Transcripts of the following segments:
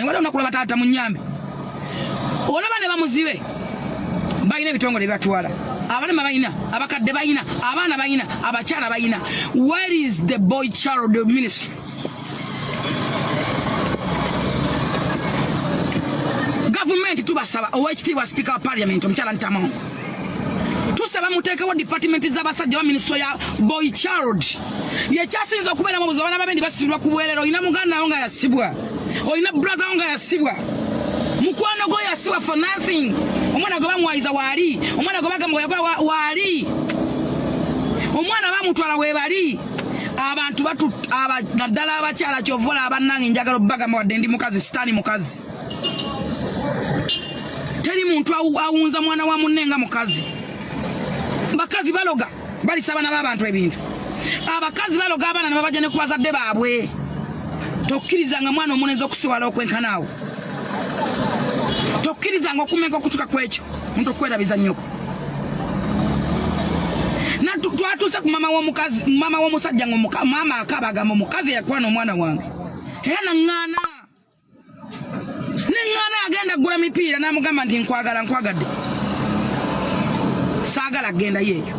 Wali olunaku lwa bataata, munyambe. Olaba ne bamuzibe balina ebitongole bibatwala, abalema balina, abakadde balina, abaana balina, abakyala balina. Where is the boy child ministry? Gavumenti tubasaba, owekitiibwa Sipiika wa Parliament omukyala Ntamongo, tusaba muteekewo department z'abasajja wa ministry ya boy child. Yekyasinza okubeeramu obuzibu, abaana babendi basibirwa ku bwerere. Olina muganda wo nga yasibwa, olina brother wo nga yasibwa, mukwano gwo yasibwa for nothing. Omwana gwe bamuwayiza waali, omwana gwe bagamba yakola waali, omwana bamutwala webali. Abantu batu naddala abakyala, kyova abannange njagala obbagamba, wadde ndi mukazi, sitaani mukazi. Teri muntu awunza mwana wa munne nga mukazi. Bakazi baloga, balisa abaana b'abantu ebintu. Abakazi baloga abaana ne babajja ne ku bazadde baabwe. Tokkirizanga mwana omulenzi okusiwala okwenkanaawo. Tokkirizanga okumenka okutuka ku ekyo muntu okwerabiza nnyoko. Twatuuse ku mama w'omukazi, mama w'omusajja, nga maama akaaba, agamba omukazi eyakwana omwana wange, era naŋŋaana neŋŋaana agenda kugula mipiira, n'amugamba nti nkwagala, nkwagadde, saagala kugenda yeeyo.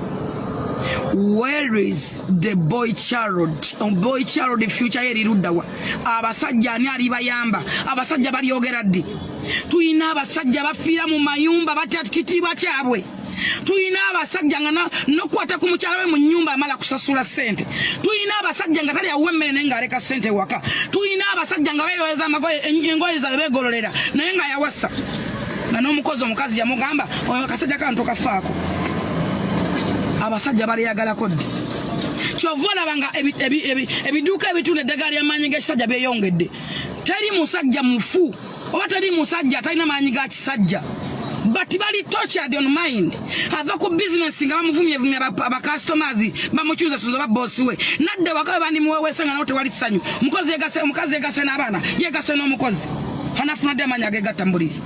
Where is the boy child? Boy child future ye eriruddawa? Abasajja ani alibayamba? Abasajja balyogera ddi? Tulina abasajja bafiira mu mayumba, batya kitiibwa kyabwe. Tulina abasajja nga nokukwata ku mukyala we mu nyumba amala kusasula ssente. Tulina abasajja nga tali awuwa emmere naye ng'aleka ssente ewaka. Tulina abasajja nga beyoyeza amagoye, engoye zaabwe beegololera, naye nga yawasa, nga n'omukozi omukazi yamugamba, oyo akasajja kano tokafaako. Abasajja baleyagalako ddi? Kyova olaba nga ebiduuka ebitunda eddagala ly'amaanyi g'ekisajja byeyongedde. Teri musajja mufu oba teri musajja atalina maanyi ga kisajja, but bali tortured on mind. Ava ku bizinesi nga bamuvumyevumya, abacustomers bamukyuza suza ba bosi we, nadda waka we bandimuweweese nga nawo tewali ssanyu. Omukozi yegase, omukazi yegase n'abaana, yegase n'omukozi, anafuna ddi amaanyi agegatta mu buliri?